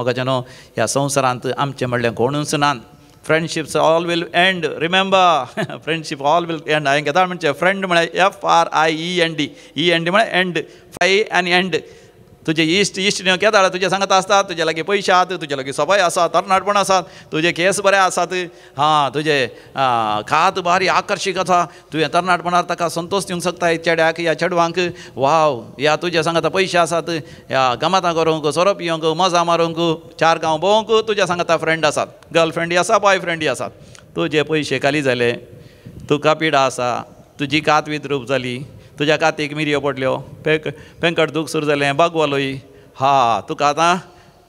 मोगाचे न्हू ह्या संवसारांत आमचें म्हणलें कोणूच ना. Friendships all will end, remember friendship all will end. हांवें घेता म्हणचें फ्रेंड म्हळ्यार F R I E N D, E N D म्हळ्यार एंड, फाय आनी एंड. तुजे इश्ट इश्ट न्हू केदाळ तुजे सांगत आसतात, तुजे लागीं पयशे आसात, तुजे लागीं सबाय आसा, तरणाटपण आसात, तुजे केंस बरे आसात, हां तुजे खात बारी आकर्शीक आसा, तुवें तरणाटपणार ताका संतोश दिवंक शकता चेड्याक या चेडवांक. वाव ह्या तुजे सांगता पयशे आसात, ह्या गमतां करूंक, सोरो पिवंक, मजा मारूंक, चार गांव भोंवंक तुज्या सांगता फ्रेंड आसात, गर्लफ्रेंडी आसा, बॉय फ्रेंडी आसात. तुजे पयशे खाली जाले, तुका पिडा आसा, तुजी कात विद्रूप जाली, तुज्या कातीक मिरयो पडल्यो, पेंकट दूख सुरू जालें, बागवलोय, हा तुका आतां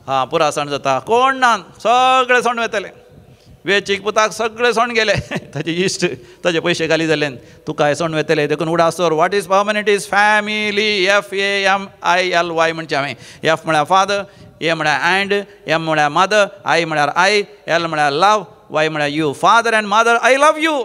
हा पुरा सण जाता, कोण ना, सगळे सण वयतले, वेचीक पुताक सगळे सण गेले, ताजे इश्ट ताजे पयशे खाली जाले, तुका सण वयतले. देखून उडास दवर, what is permanent is family, F A M I L Y म्हणचें हांवें. एफ म्हळ्यार फादर, ए म्हळ्यार अँड, एम म्हळ्यार मदर, I म्हळ्यार I, L म्हळ्यार लव, वाय म्हळ्यार you. Father and mother, I love you.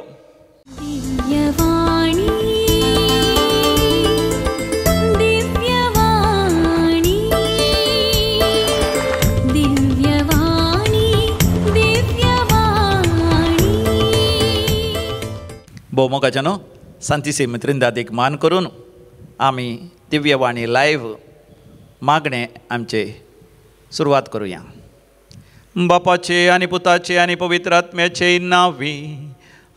भोव मोगाचे न्हू सांतिसी मित्रिंदादीक मान करून आमी दिव्यवाणी लायव्ह मागणें आमचे सुरवात करुया. बापाचे आनी पुताचे आनी पवित्र आत्म्याचे नांवी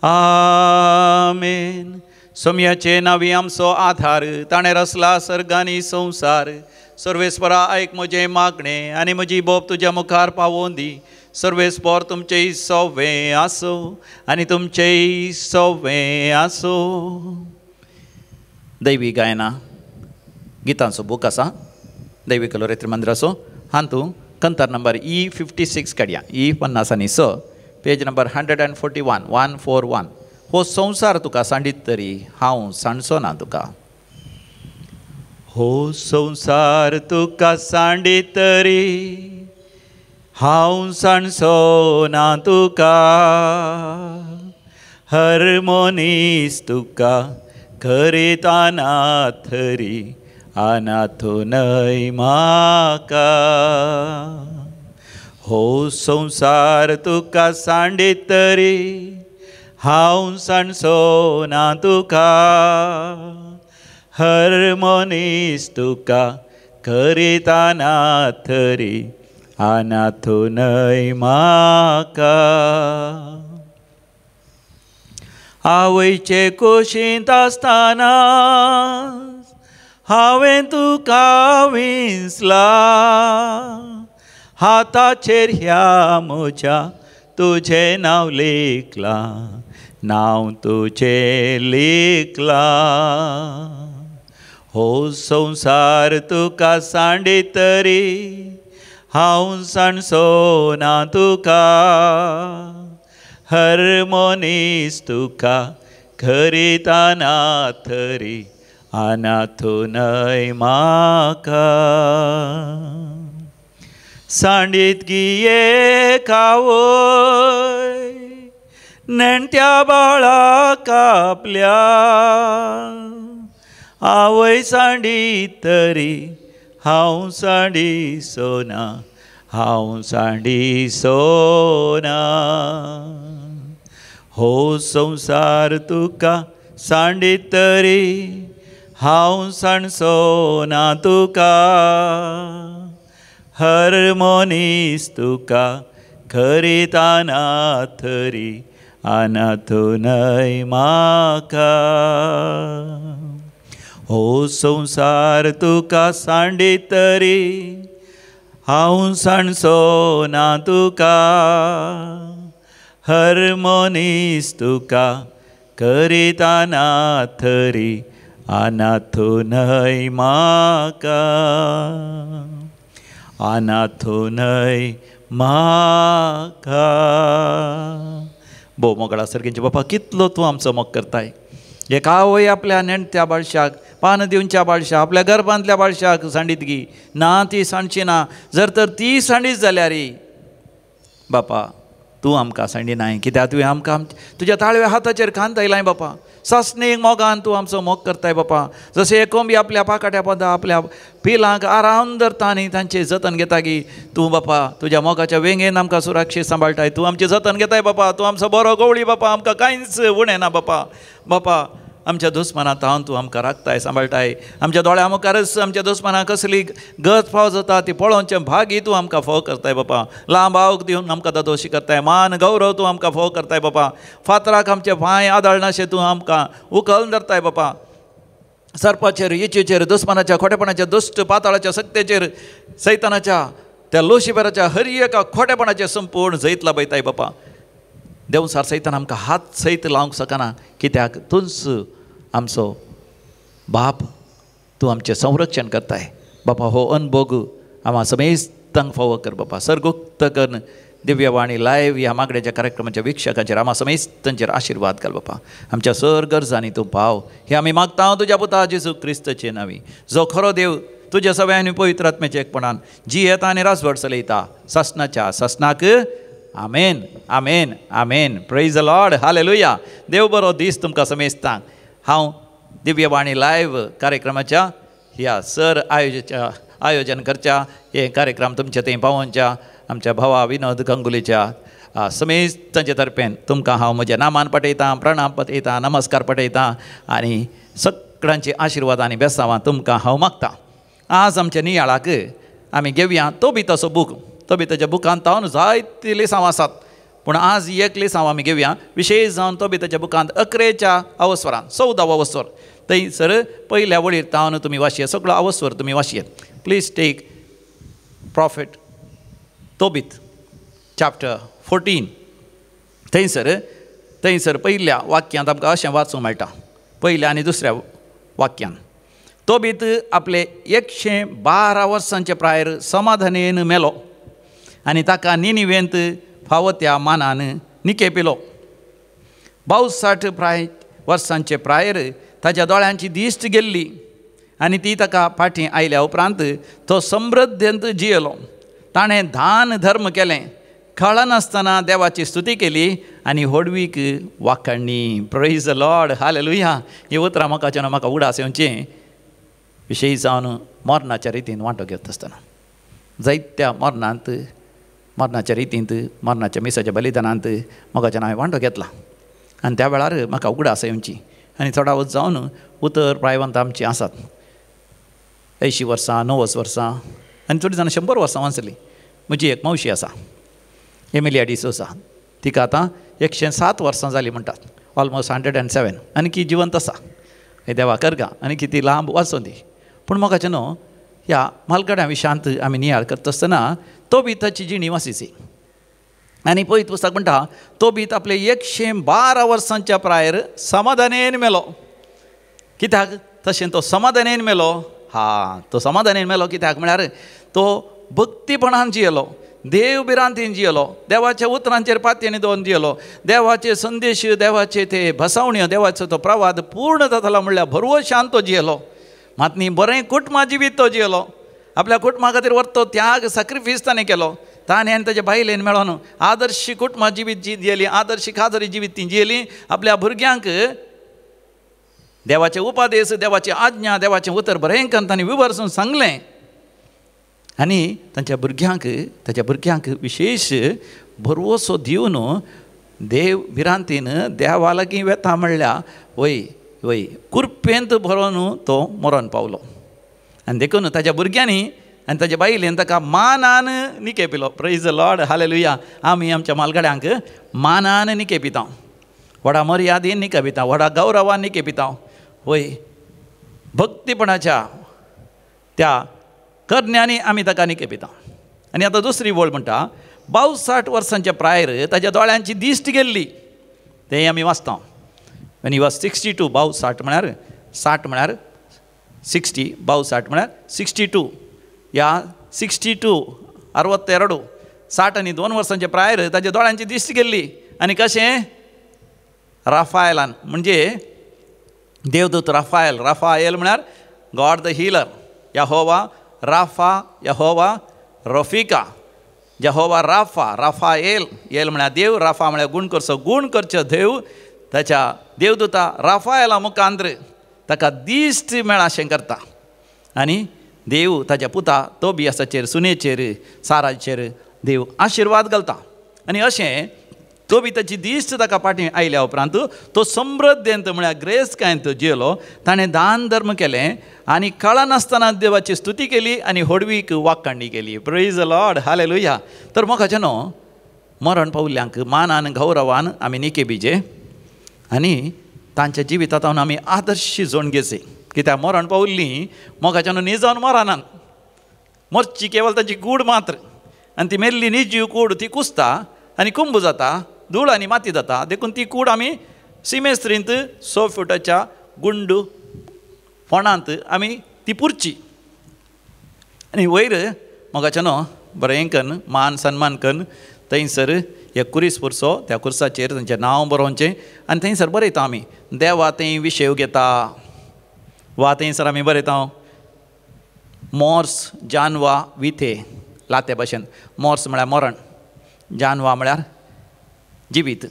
आमेन. सोम्याचे नांवी आमचो आधार, ताणें रचला सर्ग आनी संवसार. सर्वेस्परा आयक म्हजें मागणें आनी म्हजी बोब तुज्या मुखार पावोवन दी. सर्वेस्पर तुमचें सवें आसूं आनी तुमचें सवें आसूं. दैवी गायना गितांचो बूक आसा, दैवी कलोरेत्री मंदिराचो. हातूंत कंतर नंबर ई 56 काडया, ई 56, पेज नंबर 141, 141. हो संवसार तुका सांडीत तरी हांव सांडचो ना तुका. हो संवसार तुका सांडीत तरी हांव सांडचो ना तुका, हर मनीस तुका करीत अनाथरी, अनाथो न्हय म्हाका. हो संवसार तुका सांडीत तरी हांव सांडचो ना तुका, हर मनीस तुका करीत अनाथरी, अनाथो न्हय म्हाका. आवयचे कुशींत आसतना हांवें तुका विंचला, हाताचेर ह्या म्हज्या तुजें नांव लेखलां, नांव तुजें लेखलां. हो संवसार तुका सांडीत तरी हांव सांडचो ना तुका, हर मनीस तुका करीत अनाथरी, अनाथो न्हय म्हाका. सांडीत गिये कावय नेणट्या बाळाक आपल्या, आवय सांडीत तरी हांव सांडिचो ना, हांव सांडिचो ना. हो संवसार तुका सांडीत तरी हांव सांडचो ना तुका, हर मनीस तुका करीत अनाथरी, अनाथो न्हय म्हाका. हो संवसार तुका सांडीत तरी हांव सांडचो ना तुका, हर मनीस तुका करीत अनाथरी, अनाथो न्हय म्हाका, अनाथो न्हय म्हाका. भोव मोगाळ सर्गींचे बापा, कितलो तूं आमचो मोग करताय. एका आवय आपल्या नेणत्या बाळशाक, पान दिवच्या बाळशाक, आपल्या गर्भांतल्या बाळशाक सांडीत गी ना, ती सांडची ना. जर तर ती सांडीत जाल्यार बापा तूं आमकां सांडिनाय, कित्याक तुवें आमकां तुज्या ताळव्या हाताचेर खांद आयलाय बापा. सासणीक मोगान तूं आमचो मोग करताय बापा. जशें एक कोंबी आपल्या पाकाट्या पोंदा आपल्या पिलांक आरावन धरता आनी तांचें जतन घेता की तूं बापा तुज्या मोगाच्या वेंगेन आमकां सुरक्षीत सांबाळटाय. तूं आमचें जतन घेताय बापा. तूं आमचो बरो गवळी बापा, आमकां कांयच उणें ना बापा. बापा आमच्या दुस्माना तावन तूं आमकां राखताय सांबाळटाय. आमच्या दोळ्या मुखारच आमच्या दुस्माना कसली गत फाव जाता ती पळोवचें भागी तूं आमकां फोव करताय बापा. लांब आवक दिवन आमकां दादोशी करताय, मान गौरव तूं आमकां फोव करताय बापा. फातराक आमचे पांय आदळनाशे तूं आमकां उखलून धरताय बापा. सर्पाचेर, इचेचेर, दुस्मानाच्या खोटेपणाच्या, दुश्ट पाताळाच्या सक्तेचेर, सैतानाच्या त्या लोशीबराच्या हर एका खोटेपणाचेर संपूर्ण जैत लाभयताय बापा. देवसार सैतान आमकां हात सैत लावंक शकना, कित्याक तूंच आमचो बाप, तूं आमचें संरक्षण करताय बापा. हो अनभोग आमा समेस्तांक फावो कर बापा. सर्गुक्त करून दिव्यवाणी लायव्ह ह्या मागण्याच्या कार्यक्रमाच्या वीक्षकांचेर आमा समेस्तांचेर आशिर्वाद घाल बापा. आमच्या सर गरजांनी तूं पाव हे आमी मागता तुज्या पुता जेजू क्रिस्ताचे नांवी, जो खरो देव तुज्या सगळ्यांनी पवित्र आत्म्याच्या एकपणान जी येता आनी राजवट चलयता सासणाच्या सासणाक. आमेन, आमेन, आमेन. Praise the Lord, hallelujah. देव बरो दीस तुमकां समेस्तांक. हांव दिव्यवाणी लायव्ह कार्यक्रमाच्या ह्या सर आयोजन करच्या हे कार्यक्रम तुमच्या थंय पावोवच्या आमच्या भावा विनोद गंगुलीच्या समेस्तांचे तर्फेन तुमकां हांव म्हज्या नामान पठयतां, प्रणाम पठयतां, नमस्कार पठयतां आनी सगळ्यांचे आशिर्वाद आनी बेसांवां तुमकां हांव मागतां. आज आमच्या नियाळाक आमी घेवया तोबिताचो बूक. तोबिताच्या बुकांत तावन जायतीं लिसांव आसात, पूण आज एक लिसांव आमी घेवया विशेश जावन तोबिताच्या बुकांत 11च्या अवस्वरान 14वो अवस्वर थंयसर पयल्या वळीर तावन तुमी वाचयेत, सगळो अवस्वर तुमी वाचयेत. Please take prophet Tobit chapter 14. थंयसर पयल्या वाक्यांत आमकां अशें वाचूंक मेळटा, पयल्या आनी दुसऱ्या वाक्यान, तोबीत आपले 112 वर्सांचे प्रायर समाधानेन मेलो आनी ताका निनिवेंत फावो त्या मानान निकेपिलो. 62 प्राय वर्सांचे प्रायर ताच्या दोळ्यांची दिश्ट गेल्ली आनी ती ताका फाटीं आयल्या उपरांत तो समृद्धेंत जियेलो. ताणें दान धर्म केलें, कळनासतना देवाची स्तुती केली आनी होडवीक वाखाणणी. Praise the Lord, hallelujah. ही उतरां म्हाका जेन्ना म्हाका उगडास येवचें विशय जावन मरणाच्या रितीन वांटो घेत आसतना जायत्या मरणांत, मरणाच्या रितींत, मरणाच्या मिसाच्या बलिदानांत म्हाका हांवें वांटो घेतला आनी त्या वेळार म्हाका उगडास येवची. आनी चडावत जावन उतर प्रायवंत आमचीं आसात 80 वर्सां, 90 वर्सां आनी थोडीं जाणां 100 वर्सां वाचलीं. म्हजी एक मावशी आसा, एमिलिया डिसोसा, तिका आतां 107 वर्सां जालीं म्हणटात, ऑलमोस्ट 107, आनी ती जिवंत आसा. हे देवा करगा आनी ती लांब वाचों दी. पूण म्हाका न्हू ह्या म्हालगड्या विशयांत आमी नियाळ करता आसतना तोबिताची जिणी वासिची आनी पवित्र पुस्तक म्हणटा तोबीत आपले 112 वर्सांच्या प्रायर समाधानेन मेलो. कित्याक तशें तो समाधानेन मेलो? हा, तो समाधानेन मेलो कित्याक म्हळ्यार तो भक्तीपणान जियेलो, देव भिरांतीन जियेलो, देवाच्या उतरांचेर पातयेनी दवरून जियेलो, देवाचे संदेश, देवाचे ते भसावण्यो, देवाचो तो प्रवाद पूर्ण जातलो म्हणल्यार भरवशान तो जियेलो. मात न्ही बरें कुटुंबा जिवीत तो जियेलो, आपल्या कुटुंबा खातीर व्हरतो त्याग सॅक्रिफायस ताणें केलो. ताणें आनी ताच्या बायलेन मेळोन आदर्श कुटुंबा जिवीत जी जियेली, आदर्श खाजरी जिवीत ती जियेली. आपल्या भुरग्यांक देवाचे उपदेश, देवाची आज्ञा, देवाचें उतर बरें करून ताणें विवरसून सांगलें आनी तांच्या भुरग्यांक, ताच्या भुरग्यांक विशेश भरवसो दिवन देव भिरांतीन देवा लागीं वेता म्हणल्यार वय वय कुरपेंत भरोन तो मरण पावलो. आनी देखून ताच्या भुरग्यांनी आनी ताच्या बायलेन ताका मानान निकेपिलो. Praise the Lord, hallelujah. आमी आमच्या म्हालगड्यांक मानान निकेपिता, व्हडा मर्यादीन निकेपिता, व्हडा गौरवान निकेपिता. वय भक्तीपणाच्या त्या करण्यांनी आमी ताका निकेपिता. आनी आतां दुसरी वळ म्हणटा 62 वर्सांच्या प्रायर ताच्या दोळ्यांची दिश्ट गेल्ली, तें आमी वाचता. When he was 62, 62 म्हळ्यार 60 म्हळ्यार 60, 62 म्हळ्यार 62, ह्या 62 62 60 आनी 2 वर्सांच्या प्रायर ताच्या दोळ्यांची दिश्ट गेल्ली. आनी कशें? राफायलान, म्हणजे देवदूत राफायल, राफायल म्हळ्यार गॉड the healer, यहोवा राफा, यहोवा रफिका, जेहोवा राफा, राफाएल, एल म्हळ्यार देव, राफा म्हळ्यार गूण करचो, गूण करचो देव ताच्या देवदूता राफाएला मुखांत्र ताका दिश्ट मेळाशें करता. आनी देव ताच्या पुता तोबियासाचेर, सुनेचेर, साराचेर देव आशिर्वाद घालता. आनी अशें तोबिताची दिश्ट ताका फाटीं आयल्या उपरांत तो समृद्धेंत म्हळ्यार ग्रेसकायंत जियेलो. ताणें दान धर्म केलें आनी कळनासतना देवाची स्तुती केली आनी होडवीक वाक्कांडी केली. Praise the Lord, hallelujah. तर मोगाचें न्हू मरण पावल्ल्यांक मानान गौरवान आमी निकेबीजे आनी तांच्या जिवितांत आमी आदर्श जोण घेवचे. कित्याक मरण पावल्लीं मोगाच्यान न्ही जावन मरनात, मरची केवल तांची कूड मात्र, आनी ती मेल्ली निजीव कूड ती कुसता आनी कुंभ जाता, धूळ आनी माती जाता. देखून ती कूड आमी सिमेस्त्रींत 6 फुटाच्या गुंड फोंडांत आमी ती पुरची आनी वयर मोगाच्यान बरें कन्न मान सन्मान कन्न थंयसर एक कुरीस पुरचो, त्या कुर्साचेर तांचें नांव बरोवचें आनी थंयसर बरयता आमी देवा थंय विशेव घेता वा थंयसर आमी बरयता मोर्स जानवा विथे लाते भाशेन. मोर्स म्हळ्यार मरण, जानवा म्हळ्यार जिवीत,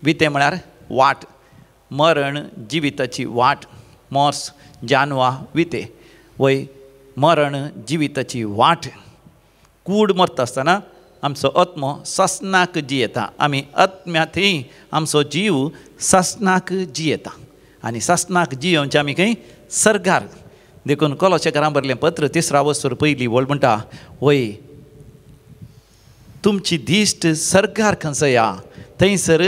विते म्हळ्यार वाट, मरण जिविताची वाट. मोर्स जानवा विते वय मरण जिविताची वाट. कूड मरता आसतना आमचो आत्मो सासनाक जियेता, आमी आत्म्या थंय आमचो जीव सासनाक जियेता आनी सासनाक जियोवचें आमी खंय सर्गार. देखून कोलोशेकारां बरलें पत्र 3 वस्तूर पयली वळ म्हणटा वय तुमची दिश्ट सर्गार खंयसया, थंयसर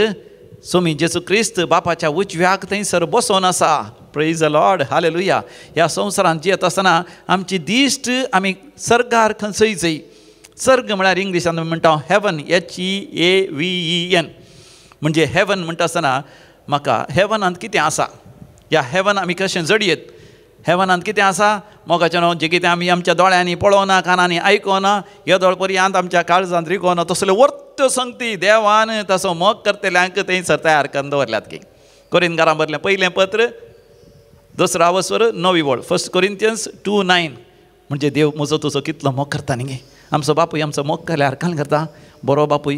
स्वामी जेजू क्रिस्त बापाच्या उजव्याक थंयसर बसोवन आसा. Praise the Lord, hallelujah. ह्या संवसारांत जियेत आसतना आमची दिश्ट आमी सर्गार खंयसय जय. सर्ग म्हळ्यार इंग्लिशान म्हणटा हेवन, HEAVEN. म्हणजे हेवन म्हणटा आसतना म्हाका हेवनांत कितें आसा, ह्या हेवन आमी कशें जडयेत, हेवनांत कितें आसा मोगाचें न्हू जें कितें आमी आमच्या दोळ्यांनी पळोवना, कानांनी आयकोना, येदोळ पर्यंत आमच्या काळजांत रिगोना, तसल्यो वर्त्यो संगती देवान तसो मोग करतल्यांक थंयसर तयार करून दवरल्यात. की कोरिंथकारां बरलें पयलें पत्र 2 वस्वर 9 वळ, 1 Corinthians 2:9. म्हणजे देव म्हजो तुजो कितलो मोग करता न्ही गे. आमचो बापूय आमचो मोग केल्यार काल करता, बरो बापूय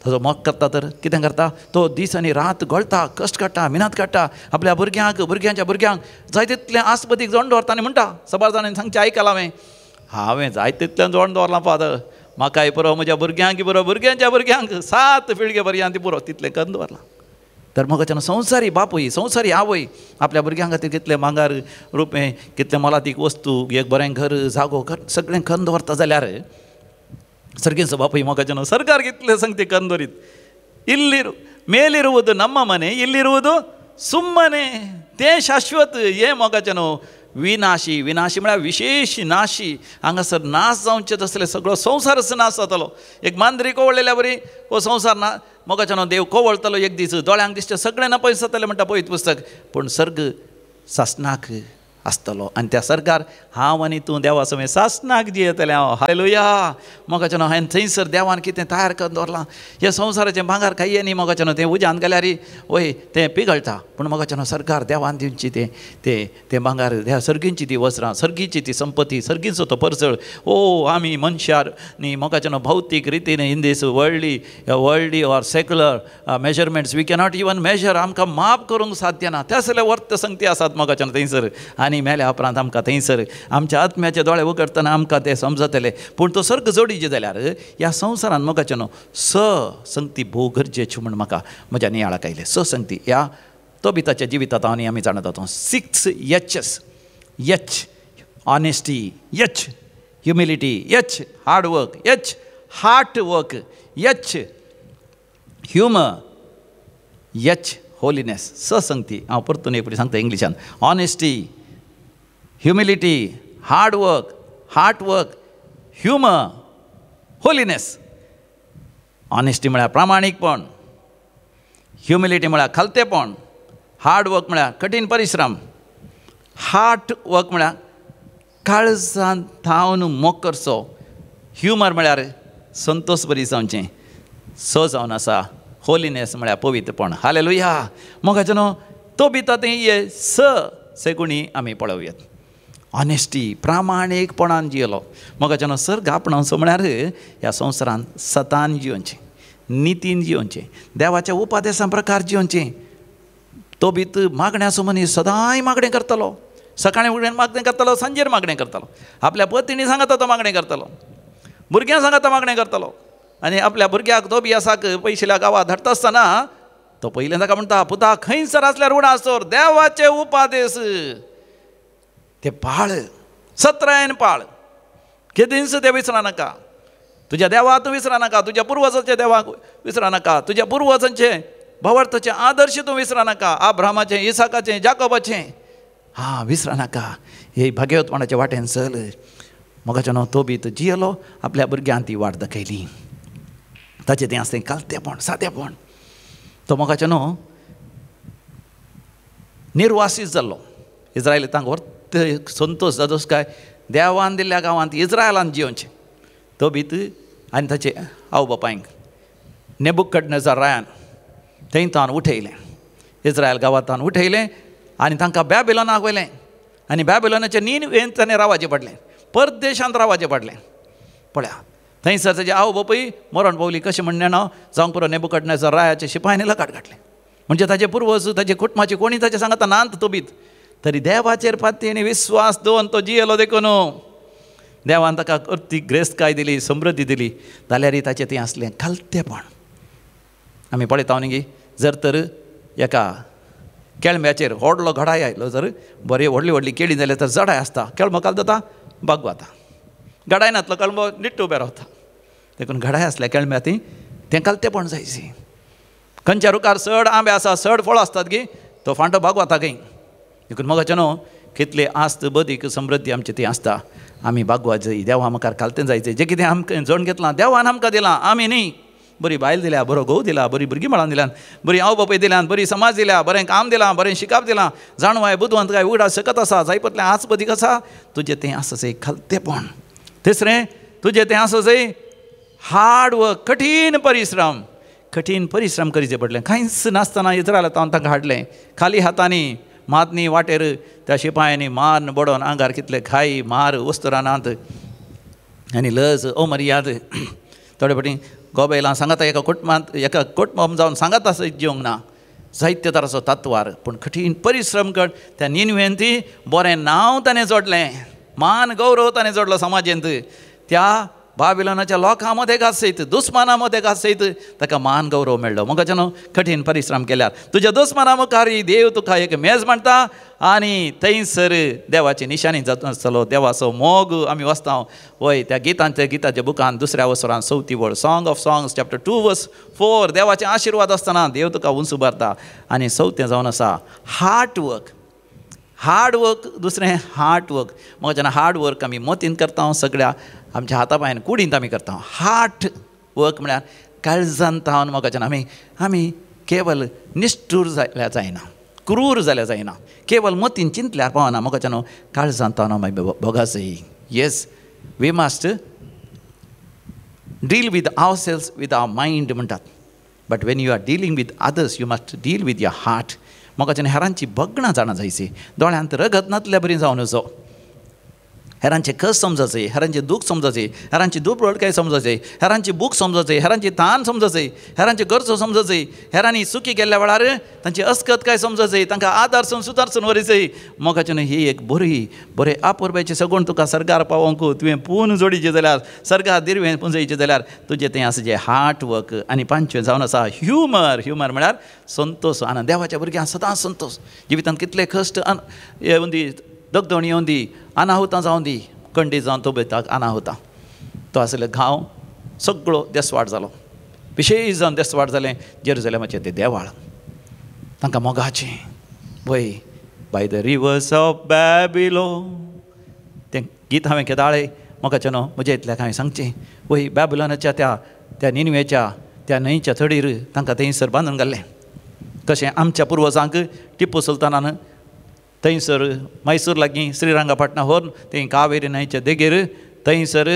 ताजो मोग करता तर कितें करता, तो दीस आनी रात गळटा, कश्ट काडटा, मिनात काडटा, आपल्या भुरग्यांक, भुरग्यांच्या भुरग्यांक जाय तितलें आसपतीक जोड दवरता. आनी म्हणटा सबार जाणांनी सांगचें आयकलां हांवें, हांवें जाय तितलें जोड दवरलां फादर, म्हाकाय पुरो, म्हज्या भुरग्यांक पुरो, भुरग्यांच्या भुरग्यांक 7 पिळगे पर्यंत पुरो, तितलें करून दवरलां. तर मोगाच्यान संवसारी बापूय, संवसारी आवय आपल्या भुरग्यां खातीर कितलें मांगार रुपें, कितलें मोलादीक वस्तू, एक बरें घर, जागो सगळें करून दवरता जाल्यार ಸರ್ಗಿನ ಬಾಪು ಮೊಗಜನ ಸರ್ಕಾರಕ್ಕೆ ಸಂಗತಿ ಕಂದೋರಿತ್ತು. ಇಲ್ಲಿರು ಮೇಲಿರುವುದು ನಮ್ಮ ಮನೆ, ಇಲ್ಲಿರುವುದು ಸುಮ್ಮನೆ, ते शाश्वत हे मोगाचें विनाशी. विनाशी म्हळ्यार विशेश नाशी. हांगासर नाश जावचें तसले सगळो संवसारच नाश जातलो. एक मांद्री कोवळलेल्या बरी हो संवसार ना मोगाचें देव कोवळतलो एक दीस, दोळ्यांक दिसचें सगळें ना पयस जातलें म्हणटा पवित्र पुस्तक. पूण सर्ग सासनाक आसतलो आनी त्या सर्गार हांव आनी तूं देवा समेत सासनाक जियेतलें हांव. हालेलुया. मोगाचें हांवें थंयसर देवान कितें तयार करून दवरलां. ह्या संवसाराचें भांगर खायये न्ही मोगाचें, तें उज्यान घाल्यार वय तें पिगळटा. पूण मोगाचें सरकार देवान दिवची तें तें तें भांगर, ह्या सर्गींची ती वस्त्रां, सर्गीची ती संपत्ती, सर्गीचो तो परसळ. ओ आमी मनशार न्ही मोगाचें भौतीक रितीन in this worldly or secular measurements we cannot even measure. आमकां माप करूंक साध्य ना. त्या सगळे वर्त संगती आसात मोगाचें थंयसर. आनी मेल्या उपरांत आमकां थंयसर आमच्या आत्म्याचे दोळे उगडटना आमकां ते समजतले. पूण तो सर्ग जोडीचे जाल्यार ह्या संवसारान मोगाचें न्हू स संगती भोव गरजेच्यो म्हूण म्हाका म्हज्या नियाळाक आयलें. स संगती ह्या तोबिताच्या जिवितांत आनी आमी जाणा जाता. 6 H's. H honesty, H humility, H hard work, H heart work, H humour, H holiness. स संगती हांव परतून एक फावटी सांगता इंग्लिशान. Honesty, humility, hard work, heart work, humour, holiness. Honesty म्हळ्यार प्रामाणीकपण, ह्युमिलिटी म्हळ्यार खालतेपण, हार्ड वर्क म्हळ्यार कठीण परिश्रम, हार्ट वर्क म्हळ्यार काळजान थावन मोग करचो, ह्युमर म्हळ्यार संतोश बरी जावचें, स जावन आसा होलीनेस म्हळ्यार पवित्रपण. हालेलुया. मोगाचें न्हू तोबिता थंय हे स सेगुणी आमी पळोवयात. ऑनेस्टी, प्रामाणीकपणान जियेलो. मोगाच्यानो सर्ग आपणावचो म्हळ्यार ह्या संवसारांत सतान जियोवचें, नितीन जियोवचें, देवाच्या उपदेसा प्रकार जियोवचें. तो बीत मागण्याचो मनीस सदांय मागणें करतलो, सकाळीं उठून मागणें करतलो, सांजेर मागणें करतलो, आपल्या पत्नी सांगता तो मागणें करतलो, भुरग्यां सांगता मागणें करतलो. आनी आपल्या भुरग्याक तो बी आसाक पयशिल्या गांवांत धाडटा आसतना तो पयलें ताका म्हणटा, पुता खंयसर आसल्यार उणा आसोर देवाचे उपादेस ते पाळ, सत्रायन पाळ, केदींच ते विसरा नाका, तुज्या देवा तूं विसरा नाका, तुज्या पुर्वजांच्या देवाक विसरा नाका, तुज्या पुर्वजांचे भावार्थाचे आदर्श तूं विसरा नाका, आब्रामाचें, इसाकाचें, जाकोबाचें हां विसरा नाका. हे भाग्यवतपणाचे वाटेन चल. मोगाच्यानो तो बी तो जियेलो, आपल्या भुरग्यान ती वाट दाखयली. ताचें तें आसलें कालतेपण, सादेपण. तो मोगाच्यानो निर्वासीत जाल्लो. इज्रायलितांक व्हडलो संतोश जातोस काय देवान दिल्ल्या गांवांत इज्रायलान जियोवचें. तो बीत आनी ताचे आवय बापायंक नेबुकदनेझर रायान थंय तावन उठयलें, इज्रायल गांवांत उठयलें आनी तांकां बॅबिलोनाक व्हेलें. आनी बॅबिलोनाचे नीन ताणें रावाचें पडलें, परदेशांत रावाचें पडलें. पळया थंयसर ताजे आवय बापूय मरण पावली. कशें म्हणणें ना जावंक पुरो नेबुकदनेझर रायाचे शिपायांनी लकाट घातलें. म्हणजे ताजे पुर्वज, ताजे कुटुंबाचे कोणी ताचे सांगता नात तोबीत, तरी देवाचेर पातयेन विस्वास दवरून तो जियेलो. देखून देवान ताका अर्थीक ग्रेस्तकाय दिली, समृद्धी दिली, जाल्यारय ताचें तें आसलें खालतेपण. आमी पळयता न्ही, जर तर एका केळम्याचेर व्हडलो घडाय आयलो, जर बरी व्हडली व्हडली केळी जाल्यार तर जडाय आसता, केळमो काल जाता बागवाता, घडाय नातलो केळमो निट्ट उबे रावता. देखून घडाय आसल्या केळम्या ती तें खालतेपण जायची. खंयच्या रुखार चड आंबे आसा, चड फळां आसतात गी तो फांटो बागवाता खंय. देखून मोगाचें न्हू कितली आस्त बदीक समृद्धी आमची ती आसता. आमी बागवा जाय, देवा मुखार खालतें जायचें. जें कितें आमकां जोडून घेतलां देवान आमकां दिलां, आमी न्ही. बरी बायल दिल्या, बरो घोव दिला, बरी भुरगीं बाळां दिल्यान, बरी आवय बापूय दिल्यान, बरी समाज दिल्या, बरें काम दिलां, बरें शिकाप दिलां, जाणवाय बुदवंतकाय उगडास शकत आसा, जायपतलें आस बदीक आसा. तुजें तें आसा जाय खालतेपण. तिसरें तुजें तें आसा जाय हार्ड वर्क, कठीण परिश्रम. कठीण परिश्रम करीचे पडलें. कांयच नासतना इज्रायला तावन तांकां हाडलें खाली हातांनी. मातनी वाटेर त्या शिपायांनी मारून बडोवन आंगार कितले घाई मार वस्तुरानांत आनी लज अमर्याद. थोडे फावटी गोबेलां सांगाता एका कुटुंबांत, एका कुटुंब जावन सांगात आसा जिवंक ना, जायते तराचो तत्वार. पूण कठीण परिश्रम कर त्या निनवेन ती बरें नांव ताणें जोडलें, मान गौरव ताणें जोडलो समाजेंत. त्या बाबिलोनाच्या लोकां मदें घासयत, दुस्माना मदें घासयत ताका मान गौरव मेळ्ळो. मोगाचें न्हू कठीण परिश्रम केल्यार तुज्या दुस्माना मुखार देव तुका एक मेज मांडता आनी थंयसर देवाची निशाणी जाता आसतलो. देवाचो मोग आमी वाचता वय त्या गितांच्या गिताच्या बुकान दुसऱ्या वसरान चवथी वळ, song of songs chapter 2 verse 4. देवाचे आशिर्वाद आसतना देव तुका उंच उबारता. आनी चवथें जावन आसा हार्ड वर्क. हार्ड वर्क, दुसरें हार्ड वर्क. म्हाका जेन्ना हार्ड वर्क आमी मतीन करता, सगळ्या आमच्या हाता पांयान कुडींत आमी करता. हार्ट वर्क म्हळ्यार काळजान तावन म्हाका जेन्ना आमी आमी केवल निश्ठूर जाल्यार जायना, क्रूर जाल्यार जायना, केवल मतीन चिंतल्यार पावना. म्हाका जेन्ना काळजान तावन आमी भोगाचय. Yes, we must deal with ourselves with our mind म्हणटात, but when you are dealing with others you must deal with your heart. म्हाका जेन्ना हेरांची भगणां जाणा जायची, दोळ्यांत रगत नातल्या बरी जावन वचो, हेरांचें कस समजायचें, हेरांचें दूख समजायचें, हेरांची दुबळकाय समजायचें, हेरांची भूक समजायचें, हेरांची तान समजायचें, हेरांची गरजो समजायचें, हेरांनी चुकी केल्ल्या वेळार तांची अस्कतकाय समजायचें, तांकां आदार सुदारसून व्हरचें. मोगाचें ही एक बरी बरे आपुरबायची सगूण तुका सरकार पावोवंक तुवें पून जोडीचें जाल्यार, सरकार दिरवें पुंजयचें जाल्यार तुजें तें आसा जें हार्ट वर्क. आनी पांचवें जावन आसा ह्युमर. ह्युमर म्हळ्यार संतोश, आनंद. देवाच्या भुरग्यांक सदांच संतोश. जिवितांत कितले कश्ट येवंदी, दगदण येवंदी, अनाहुतां जावं दी, कंडी जावन तो बेताक अनाहुतां, तो आसले गांव सगळो देसवाट जालो, विशेश जावन देसवाट जालें जेरुजलेमाचें तें देवाळ. तांकां मोगाचें वय by the rivers of Babylon तें गीत हांवें केदाळे मोगाचें न्हू म्हज्या इतल्याक हांवें सांगचें. वय बॅबिलोनाच्या त्या त्या निनवेच्या त्या न्हंयच्या थडीर तांकां थंयसर बांदून घाल्लें. तशें आमच्या पुर्वजांक टिप्पू सुलतानान थंयसर मैसूर लागीं श्रीरंगपटणा व्हरून थंय कावेरी न्हंयच्या देगेर थंयसर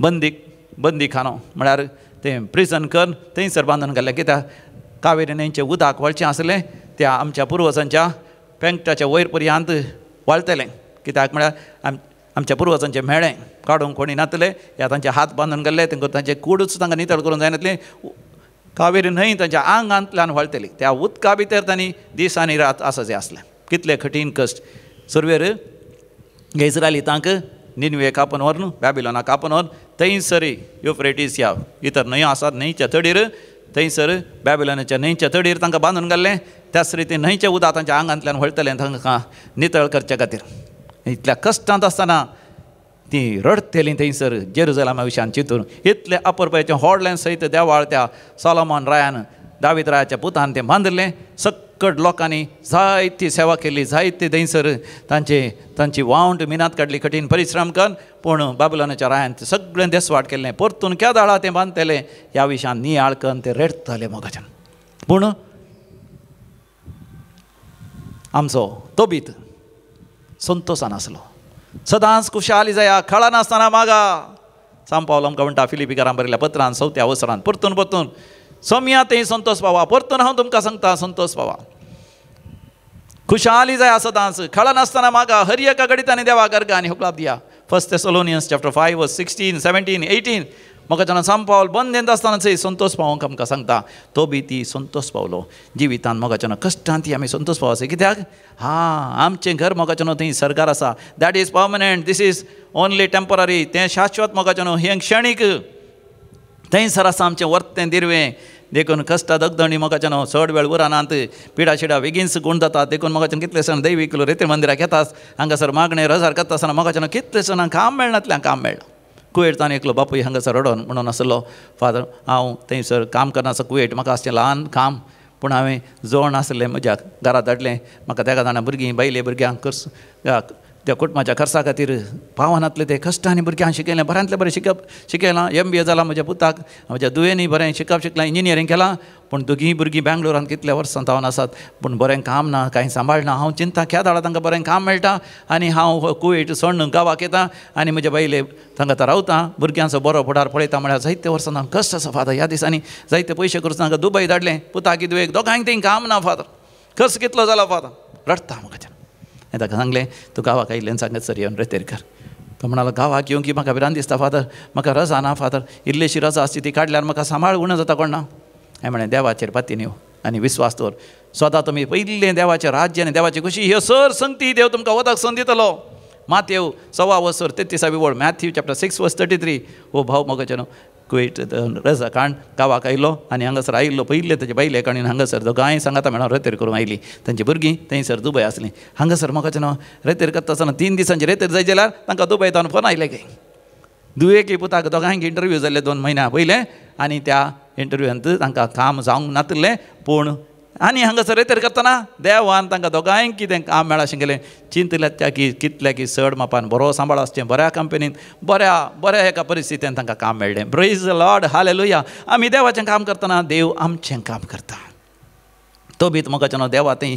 बंदीखानो म्हळ्यार तें प्रिजन करून थंयसर बांदून घाल्लें. कित्याक कावेरी न्हंयचें उदक वळचें आसलें त्या आमच्या पुर्वजांच्या पेंकटाच्या वयर पर्यंत वळतलें. कित्याक म्हळ्यार आमच्या पुर्वजांचें मेळें काडूंक कोणी नातले, या तांचे हात बांदून गेल्ले, तांकां तांचे कूडच तांकां नितळ करूंक जायनातलें. कावेरी न्हंय तांच्या आंगांतल्यान व्हाळटली, त्या उदका भितर तांणी दीस आनी रात आसाचे आसलें. कितले कठीण कश्ट. सुरवेर इस्रायलितांक निनवे कापून व्हरून, बॅबिलोना कापून व्हरून थंयसर युफ्रेटीस ह्या इतर न्हंयो आसात न्हंयच्या तडीर, थंयसर बॅबिलोनाच्या न्हंयच्या तडीर तांकां बांदून घाल्लें. त्याच रितीन न्हंयचें उदक तांच्या आंगांतल्यान व्हळटलें तांकां नितळ करचे खातीर. इतल्या कश्टांत आसतना ती रडटलीं थंयसर जेरुजलमा विशयान चिंतून. इतलें अपुरबायेचें व्हडलें सयत देवाळ त्या सोलोमन रायान, दावीद रायाच्या पुतान तें बांदिल्लें. सक्कड लोकांनी जायती सेवा केली, जायती थंयसर तांची तांची वावंट मिनात काडली, कठीण परिश्रम करून. पूण बाबुलोनाच्या रायान तें सगळें देसवाट केल्लें. परतून केदाळा तें बांदतलें ह्या विशयान नियाळ करून ते रडटले मोगाच्यान. पूण आमचो तोबीत संतोशान आसलो, सदांच खुशाली जाया, कळनासतना मागा. सांव पावल आमकां म्हणटा फिलिपीकारां बरयल्या पत्रान चवथ्या अवसरान परतून परतून सोमया थंय संतोष पावा, परतून हांव तुमकां सांगता संतोष पावा, खुशाली जाया सदांच, कळनासतना मागा, हर एका घडितांनी देवा गर्गा आनी हुकलाप दिया. First Thessalonians chapter 5 verse 16 17 18. म्हाका जेन्ना सांव पावल बंदेंत आसतना संतोष पावोंक आमकां सांगता, तो बी ती संतोष पावलो जिवितान. मोगाच्यान कश्टान ती आमी संतोष पावो. कित्याक हा आमचें घर मोगाच्यान थंय सरकार आसा, that is permanent, this is only temporary. तें शाश्वत मोगाच्यान, हें क्षणीक. थंयसर आसा आमचें वर्तें दिरवें. देखून कश्टा दगदणी मोगाच्यान चड वेळ उरनात, पिडा शिडा बेगीनच गूण जाता. देखून मोगाच्यान कितले जाण दैवीक रेती मंदिराक येतात, हांगासर मागणें रजार करता आसतना मोगाच्यान कितले जाणांक काम मेळनातल्यान काम मेळना. कुवेटान एकलो बापूय हांगासर रडोन म्हणून आसलो, फादर हांव थंयसर काम करना आसा कुवेट, म्हाका आसचें ल्हान काम, पूण हांवें जोण आसलें म्हज्या घरा धाडलें, म्हाका तेका जाणां भुरगीं बायले भुरग्यांक खर्च त्या कुटुंबाच्या खर्चा खातीर पावनातले ते कश्टांनी भुरग्यांक शिकयलें, बऱ्यांतलें बरें शिकप शिकयलां. MBA जालां म्हज्या पुताक, म्हज्या दुयेंनी बरें शिकप शिकलां, इंजिनियरींग केलां. पूण दोगीय भुरगीं बेंगलोरांत कितल्या वर्सां जावन आसात, पूण बरें काम ना, कांय सांबाळना. हांव चिंता केदाळा तांकां बरें काम मेळटा आनी हांव कुवेट सोडून गांवाक येता आनी म्हज्या बायले तांकां आतां रावता, भुरग्यांचो बरो फुडार पळयता. म्हळ्यार जायते वर्सां हांव कश्ट आसा फादर. ह्या दिसांनी जायते पयशे करून तांकां दुबय धाडलें, पुताक दुयेक दोगांक थंय काम ना फादर, खर्च कितलो जाला फादर. रडटा म्हाका. हांवें ताका सांगलें, तूं गांवाक आयिल्लें सांगत सर येवन रेतेर कर. तो म्हणालो, गांवाक येवंक की म्हाका भिरांत दिसता फादर, म्हाका रजा ना फादर, इल्लीशी रजा आसची ती काडल्यार म्हाका सांबाळ उणो जाता कोण ना. हांवें म्हणलें, देवाचेर पाती येव आनी विस्वास दवर, स्वता तुमी पयलें देवाचें राज्य आनी देवाची खुशी ह्यो सर संगती देव तुमकां वदक संद दितलो. मातेव 1.25 वसर 33 वळ, मॅथ्यू चॅप्टर 6 वर्स 33. हो भाव मोगाचें न्हू कुवेट रजा काण गांवाक आयलो आनी हांगासर आयिल्लो पयले ताजे बायले काणून हांगासर दोगांय सांगाता मेळोन रेतेर करूंक आयली. तांची भुरगीं थंयसर दुबय आसलीं. हांगासर मोगाचें न्हू रेतेर करता आसतना 3 दिसांची रेतेर जाय जाल्यार तांकां दुबय तावन फोन आयले की दुयेकी पुताक दोगांयक इंटरव्यू जाल्ले 2 म्हयन्या पयलें आनी त्या इंटरव्यूंत तांकां काम जावंक नातिल्लें. पूण आनी हांगासर रेतेर करतना देवान तांकां दोगांयक कितें काम मेळा अशें केलें. चिंतल्या त्या की कितल्या की चड मापान बरो सांबाळ आसचें, बऱ्या कंपनीन बऱ्या बऱ्या एका परिस्थितीन तांकां काम मेळ्ळें. Praise the Lord, hallelujah. आमी देवाचें काम करतना देव आमचें काम करता. तो बीत मोगाचें न्हू देवा थंय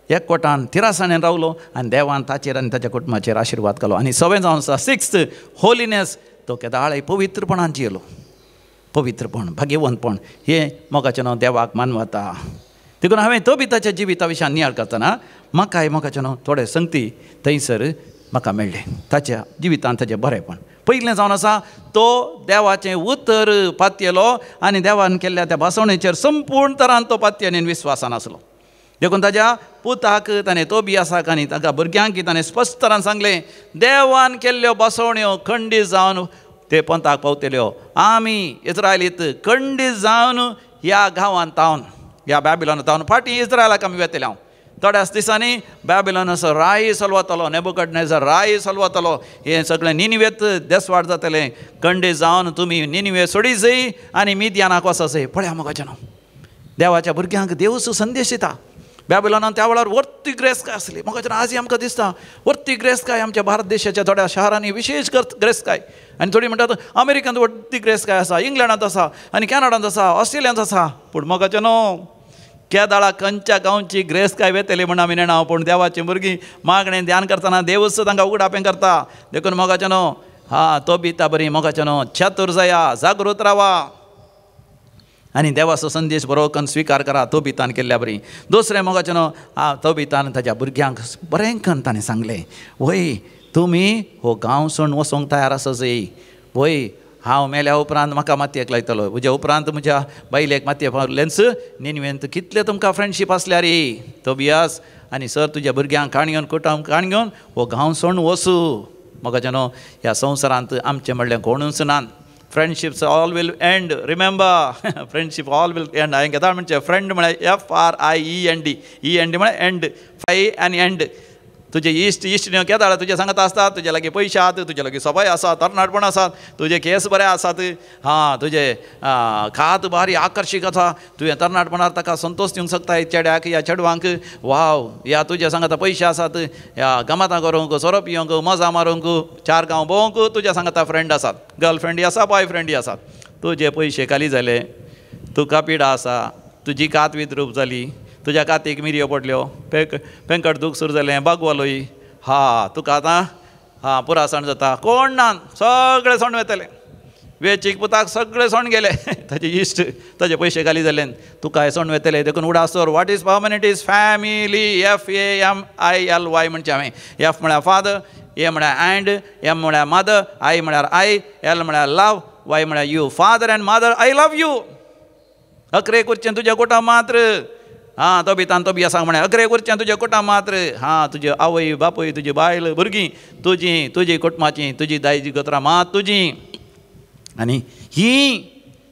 एकवटान थिरासाणेन रावलो आनी देवान ताचेर आनी ताच्या कुटुंबाचेर आशिर्वाद घालो. आनी सवें जावन आसा 6th holiness, तो केदाळय पवित्रपणान जियेलो. पवित्रपण, भाग्यवंतपण हें मोगाचें न्हू देवाक मानवता. देखून हांवें तोबिताच्या जिविता विशयान नियाळ करतना म्हाकाय मोगाचें न्हू थोडे संगती थंयसर म्हाका मेळ्ळें ताच्या जिवितांत ताचें बरेंपण. पयलें जावन आसा तो देवाचें उतर पातयेलो आनी देवान केल्ल्या त्या भासवणेचेर संपूर्ण तरान तो पातयेन आनी विस्वासान आसलो. देखून ताज्या पुताक ताणें तोबियासाक आनी ताका भुरग्यांक ताणें स्पश्ट तरान सांगलें, देवान केल्ल्यो बसवण्यो खंडीत जावन ते पंथाक पावतल्यो. आमी इस्रायलीत खंडीत जावन ह्या गांवांत तावन, ह्या बॅबिलोना तावन फाटीं इस्रायलाक आमी वेतले. हांव थोड्याच दिसांनी बॅबिलोनाचो राय चलवतलो, नेबुकदनेझर राय चलवतलो, हें सगळें निनिवेत देसवाड जातलें. खंडीत जावन तुमी निनिवे सोडी जय आनी मिदियानाक वचसय. पळया मोगाचें न्हू देवाच्या भुरग्यांक देवूच संदेश दिता. बॅबिलोनान त्या वेळार वर्ती ग्रेसकाय आसली. मोगाचें आजय आमकां दिसता वर्ती ग्रेसकाय आमच्या भारत देशाच्या थोड्या शहरांनी विशेश ग्रेसकाय. आनी थोडी म्हणटात अमेरिकेंत वर्ती ग्रेसकाय आसा, इंग्लंडांत आसा आनी कॅनडांत आसा, ऑस्ट्रेलियांत आसा. पूण मोगाचें न्हू केदाळा खंयच्या गांवची ग्रेसकाय वेतली म्हण आमी नेणा. पूण देवाची भुरगीं मागणें ध्यान करतना देवूच तांकां उगडापें करता. देखून मोगाचें न्हू हा तो बिता बरी मोगाचें न्हू चतुर जाया, जागृत रावा. आनी देवाचो संदेश बरो करून स्विकार करा तोबितान केल्ल्या बरी. दुसरें मोगाचें न्हू तोबितान ताज्या भुरग्यांक बरें करून ताणें सांगलें, वय तुमी हो गांव सोडून वचोंक तयार आसा जय, वय हांव मेल्या उपरांत म्हाका मातयेक लायतलो, म्हज्या उपरांत म्हज्या बायलेक मातयेक पावलेंच निनवेंत कितले तुमकां फ्रेंडशीप आसल्यार तोबियास आनी सर तुज्या भुरग्यांक काण घेवन कुटुंब काण घेवन हो गांव सोडून वचूं. मोगाचें न्हू ह्या संवसारांत आमचें म्हणलें कोणूच ना. Friendships all will end, remember friendship all will end. हांवें घेता म्हणचें फ्रेंड म्हळ्यार F R I E N D, E N D म्हळ्यार एंड, फाय आनी एंड. तुजे इश्ट इश्ट केदाळ तुजे सांगत आसतात, तुजे लागीं पयशे आसात, तुजे लागीं सोबाय आसा, तरणाटपण आसात, तुजे केंस बरे आसात, हां तुजे खात बारी आकर्शीक आसा, तुवें तरणाटपणार ताका संतोश दिवंक शकता चेड्याक या चेडवांक. वाव या तुजे सांगता पयशे आसात, ह्या गमतां करूंक, सोरो पिवंक, मजा मारूंक, चार गांव भोंवंक तुज्या सांगता फ्रेंड आसात, गर्लफ्रेंडी आसा, बॉय फ्रेंडी आसात. तुजे पयशे खाली जाले, तुका पिडा आसा, तुजी कात विद्रूप जाली, तुज्या कातीक मिरयो पडल्यो, पेंकट दूख सुरू जालें, बागवलोय, हा तुका आतां हा पुरासण जाता, कोण ना, सगळे सोंड वतले, वेचीक पुताक सगळे सोंड गेले, ताजे इश्ट ताजे पयशे खाली जाले, तुकाय सोंड वतले. देखून उडास दवर, what is permanent is family, F A M I L Y म्हणचें हांवें. एफ म्हळ्यार फादर, ए म्हळ्यार अँड, एम म्हळ्यार मदर, I म्हळ्यार I, L म्हळ्यार लव, वाय म्हळ्यार you. Father and mother I love you. अकरे करचें तुज्या कोटा मात्र, हां तोबितान तोबियासाक म्हळें अकरे करचें तुजें कुटुंब मात्र, हां तुजी आवय बापूय, तुजी बायल भुरगीं तुजी, तुजी कुटुंबाची, तुजी दायजी गोत्रां मात तुजी, आनी ही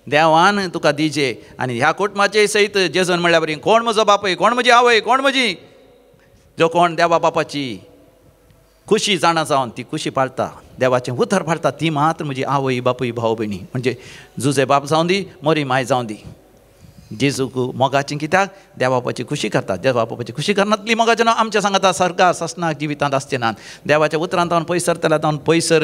देवान तुका दिजे. आनी ह्या कुटुंबाचे सयत जेजून म्हणल्या बरी, कोण म्हजो बापूय, कोण म्हजी आवय, कोण म्हजी, जो कोण देवा बापाची खुशी जाणा जावन ती खुशी पाळटा, देवाचें उतर पाळटा, ती मात्र म्हजी आवय बापूय भाव भयणी. म्हणजे जुजे बाप जावं दी, मोरी माय जावं दी, जेजूक मोगाची कित्याक देवा बापाची खुशी करतात. देवा बापाची खुशी करनातली मोगाचें नांव आमच्या सांगता सरकार ससनाक जिवितांत आसचें ना. देवाच्या उतरांत तावन पयसर सरतल्या तावन पयसर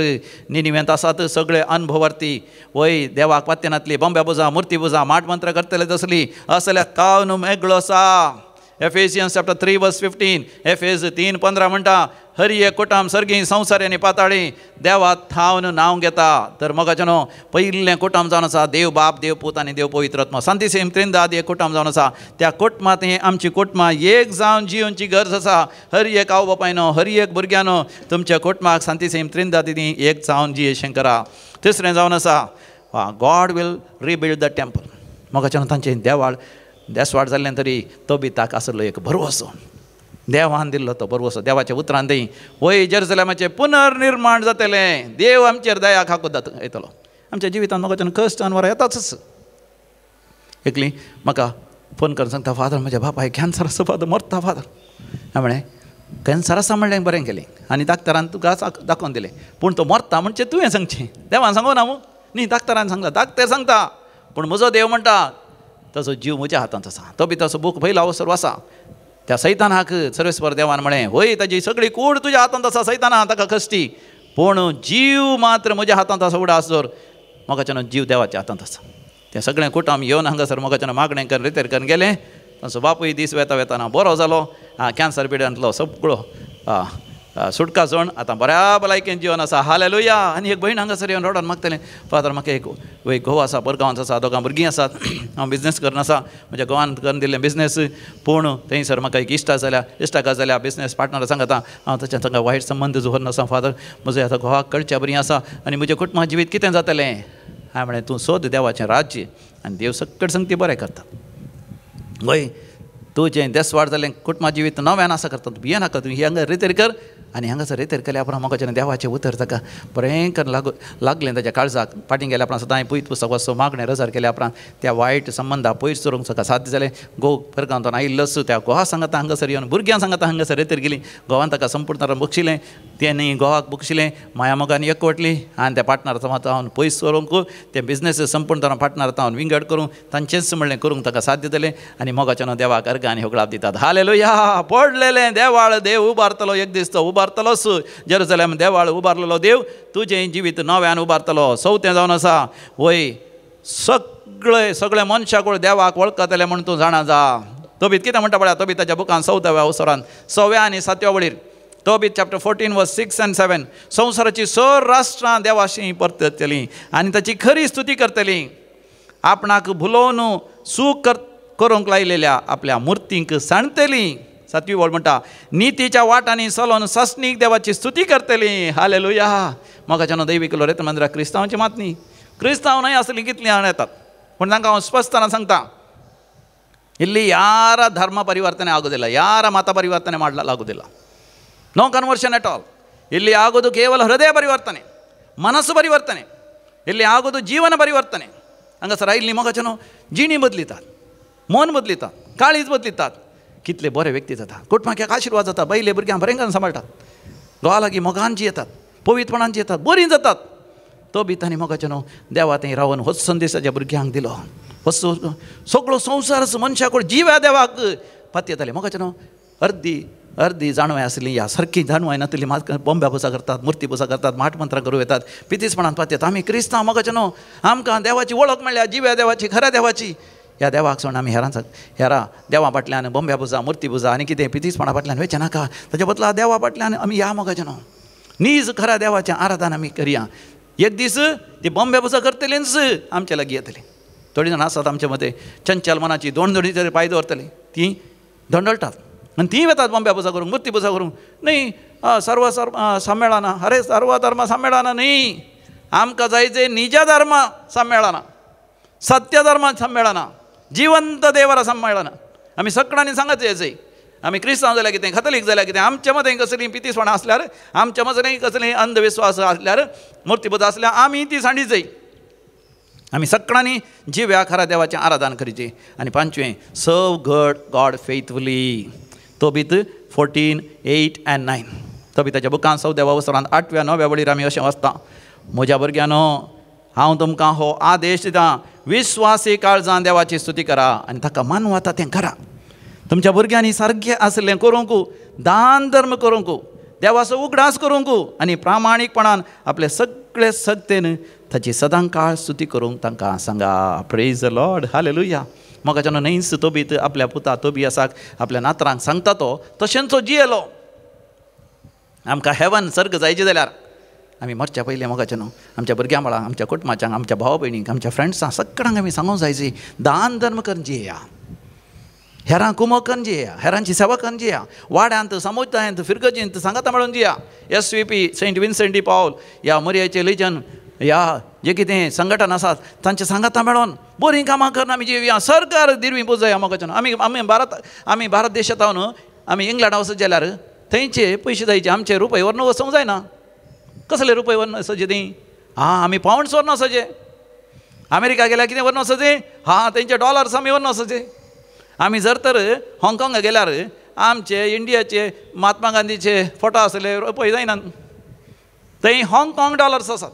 निनिवेंत आसात सगळे अनुभवार्थी, वय देवाक पात्यनातली बॉम्बे पुजा, मुर्ती पुजा, माट मंत्र करतले तसली असल्या तावन मेगळो आसा. एफेसियन्स चॅप्टर 3 वर्स 15, एफेज 3:15 म्हणटा, हरी एक कुटुंब सर्गी संवसार आनी पाताळी देवा थावन नांव घेता. तर मोगाचें न्हू पयलें कुटुंब जावन आसा देव बाप, देव पूत आनी देव पवित्र आत्मा, सांतिसेम त्रिंदाद एक कुटुंब जावन आसा. त्या कुटुंबांत आमची कुटुंबां एक जावन जियोवची गरज आसा. हर एक आवय बापायनो, हर एक भुरग्यानो तुमच्या कुटुंबाक सांतिसेम त्रिंदाद एक जावन जियेशें करा. तिसरें जावन आसा, God will rebuild the temple. मोगाचें न्हू तांचें देवाळ देसवाड जाल्लें तरी तोबिताक आसलो एक भरवसो, देवान दिल्लो तो भरवसो, देवाच्या उतरान थंय वय जेरुसलेमाचें पुनर्निर्माण जातलें, देव आमचेर दया खाकूत येतलो. आमच्या जिवितांत मोगाच्यान कश्ट अनवरां येताच. एकली म्हाका फोन करून सांगता, फादर म्हज्या बापाय कॅन्सर आसा, फादर मरता फादर. हांवें म्हळें कॅन्सर आसा म्हणलें बरें केलें आनी डाक्टरान तुका दाखोवन दिलें, पूण तो मरता म्हणचें तुवें सांगचें, देवान सांगू ना मू न्ही, डाक्टरान सांगला, डाक्टर सांगता, पूण म्हजो देव म्हणटा ताचो जीव म्हज्या हातांत आसा. तो बी ताचो बूक पयलो अवसर आसा. त्या सैतानाक सर्वेस्पर देवान म्हळें, वय ताजी सगळी कूड तुज्या हातांत आसा सैताना, ताका कश्टी, पूण जीव मात्र म्हज्या हातांत आसा. उडास दवर, मोगाच्यान जीव देवाच्या हातांत आसा. तें सगळें कुटुंब येवन हांगासर मोगाच्यान मागणें करून रितेर करून गेलें. तांचो बापूय दीस वेता वेताना बरो जालो, कॅन्सर पिड्यांतलो सगळो सुटका जावन आतां बऱ्या भलायकेन जिवन आसा. हालेलुया. आनी एक भयण हांगासर येवन रोडान मागतलें, फादर म्हाका एक एक घोव आसा, परगांवांत आसा, दोगां भुरगीं आसात, हांव बिजनेस करून आसा, म्हज्या घोवान करून दिल्लें बिजनेस, पूण थंयसर म्हाका एक इश्टा जाल्या, इश्टाका जाल्या बिजनेस पार्टनर सांगता, हांव ताच्या तांकां वायट संबंद दवरना आसा फादर, म्हजो आतां घोवाक कळच्या बरी आसा आनी म्हजें कुटुंबा जिवीत कितें जातलें. हांवें म्हळें तूं सोद देवाचें राज्य आनी देव सगळे संगती बरें करता. वय तुजें देसवाड जालें कुटुंबा जिवीत नव्यान आसा करता, तूं भियेनाका, तूं हांगा रितेर कर. आनी हांगासर रितेर केल्या उपरांत म्हाका देवाचें उतर ताका बरें करून लागलें ताच्या काळजाक. फाटीं गेल्या उपरांत सदांय पयत पुस्तक वाचूं, मागणें रजार केल्या उपरांत त्या वायट संबंदा पयस सरूंक ताका साध्य जालें. घोव परगांवांतल्यान आयिल्लोच, त्या घोवा सांगाता हांगासर येवन भुरग्यां सांगाता हांगासर रितेर गेली. घोवान ताका संपूर्ण बक्षिलें, तेणी घोवाक बक्षिलें, माया मोगान एकवटली आनी त्या पार्टनराचो हांव पयस सरूंक ते बिजनेस संपूर्ण पार्टनर हांव विंगड करूं तांचेंच म्हणलें करूंक ताका साध्य जालें. आनी मोगाच्यान देवाक अर्गां आनी होगळाप दितात. हालेलुया. पडलेलें देवाळ देव उबारतलो, एक दीस तो उबारतलोच. जेरुसलेम देवाळ उबारलेलो देव तुजें जिवीत नव्यान उबारतलो. चवथें जावन आसा, वय सगळे सगळे मनशाकूळ देवाक वळखतले म्हूण तूं जाणा जा. तोबीत कितें म्हणटा पळया, तोबिताच्या बुकान 4व्या अवसरान 6व्या आनी 7व्या वळीर, तोबीत चॅप्टर 14 वर्स 6 आनी 7, संवसाराची 100 राष्ट्रां देवाशी परततलीं आनी ताची खरी स्तुती करतलीं. आपणाक भुलोवन सूख करूंक लायलेल्या आपल्या मुर्तींक सांडतली. सातवी वळ म्हणटा नितीच्या वाटांनी चलोवन सासणीक देवाची स्तुती करतली. हालेलुया. मोगाच्यानो दैवीक लोरेत मंदिरा क्रिस्तांवाची मात न्ही, क्रिस्तांव न्हय आसली कितलीं जाणां येतात, पूण तांकां हांव स्पश्टताना सांगता, ಇಲ್ಲಿ ಯಾರ ಧರ್ಮ ಪರಿವರ್ತನೆ ಆಗೋದಿಲ್ಲ, ಯಾರ ಮತ ಪರಿವರ್ತನೆ ಮಾಡಲಾಗುವುದಿಲ್ಲ. No conversion at all. ಇಲ್ಲಿ ಆಗೋದು ಕೇವಲ ಹೃದಯ ಪರಿವರ್ತನೆ, ಮನಸ್ಸು ಪರಿವರ್ತನೆ, ಇಲ್ಲಿ ಆಗೋದು ಜೀವನ ಪರಿವರ್ತನೆ. ಹಂಗಸರ ಇಲ್ಲಿ ಮಗಚನು जिणी बदलितात, मन बदलितात, काळीज बदलितात, कितले बरे व्यक्ती जाता, कुटुंबाक आशिर्वाद जाता, बायले भुरग्यांक बरें सांबाळटात, घोवा लागीं मोगान जियेतात, पवित्रपणान जियेतात, बरीं जातात. तो बी तांणी मोगाचेनो देवा थंय रावन होच संदेशाच्या भुरग्यांक दिलो. हो सगळो संवसार मनशा कडेन जिव्या देवाक पातयेताले. मोगाचेनो अर्दी अर्दी जाणवाय आसली, ह्या सारकी जाणवाय नासली, मात बोंब्या पुजा करतात, मुर्ती पुजा करतात, माठ मंत्रां करूं येतात, पितीसपणान पातयेतात. आमी क्रिस्तांव मोगाचेनो आमकां देवाची वळख मेळ्ळ्या, जिव्या देवाची, खऱ्या देवाची. ह्या देवाक सोडून आमी हेरां हेरा देवा फाटल्यान बोंब्या पुजा, मुर्ती पुजा आनी कितें पितीसपणा फाटल्यान वयचें नाका. ताच्या बदला देवा फाटल्यान आमी ह्या मोगाचेनो नीज खऱ्या देवाचें आराधन आमी करया. एक दीस ती बोंब्या पुजा करतलींच आमच्या लागीं येतली. थोडीं जाणां आसात आमचे मदें चंचल मनाची, दोन दोनी पांय दवरतलीं, तीं धंडळटात आनी तीं वतात बोंब्या पुजा करूंक, मुर्ती पुजा करूंक. न्ही सर्व सर्व सम्मेळना, अरे सर्व धर्म सम्मेळना न्ही, आमकां जाय जे निज धर्म सम्मेळना, सत्य धर्म सम्मेळना, जिवंत देवरा सम्मेळना. आमी सगळ्यांनी सांगत जायचें, आमी क्रिस्तांव जाल्यार कितें, कथलीक जाल्यार कितें, आमचे मदें कसलीं पितीसपणां आसल्यार, आमचे मदें कसलीं अंधविश्वास आसल्यार, मुर्ती पुजा आसल्यार आमी ती सांडी जाय. आमी सगळ्यांनी जिव्या खऱ्या देवाचें आराधन करचें. आनी पांचवें, सर्व गॉड गॉड फेथफुली. तोबीत 14, 8 and 9. तोबिताच्या बुकान चवद्या वसरांत 8व्या 9व्या वळीर आमी अशें वाचता, म्हज्या भुरग्यांनो हांव तुमकां हो आदेश दितां, विस्वासी काळजान देवाची स्तुती करा आनी ताका मानवता तें करा. तुमच्या भुरग्यांनी सारकें आसलें करूंक, दान धर्म करूंक, देवाचो उगडास करूंक आनी प्रामाणीकपणान आपले सगळे सत्तेन ताची सदांकाळ स्तुती करूंक तांकां सांगा. Praise the Lord. Hallelujah. मोगाच्यानो न्हयच तोबीत आपल्या पुता तोबियासाक आपल्या नातरांक सांगता तो तशेंच तो जियेलो. आमकां हेवन सर्ग जायचें जाल्यार आमी मरच्या पयलीं मोगाच्यानो आमच्या भुरग्यां बाळांक, आमच्या कुटुंबाच्यांक, आमच्या भाव भयणींक, आमच्या फ्रेंड्सांक सगळ्यांक आमी सांगूंक जायची, दान धर्म करून जियेया, हेरांक कुमक करून जियेया, हेरांची सेवा करून जियेया, वाड्यांत, समुदायांत, फिरगजींत सांगाता मेळून जिया. SVP Saint Vincent de Paul ह्या मोरयाचे लिजन ह्या जे कितें संघटन आसात तांचे सांगाता मेळोन बरीं कामां करून आमी जिवया. सरकार दिरवी पुजया मोगाच्यानो. आमी आमी भारत आमी भारत देशांत न्हू आमी इंग्लंडा वचत जाल्यार थंयचे पयशे जायचे, आमचे रुपये व्हरून वचूंक जायना. कसले रुपये व्हरून वचचे तीं? आं, आमी पावंड्स व्हरून वचचे. अमेरिका गेल्यार कितें व्हरून वचचें? हां, तेंचे डॉलर्स आमी व्हरून वचचे. आमी जर तर हाँगकाँगा गेल्यार आमचे इंडियाचे महात्मा गांधीचे फोटो आसले रुपये जायना, थंय हाँगकाँग डॉलर्स आसात.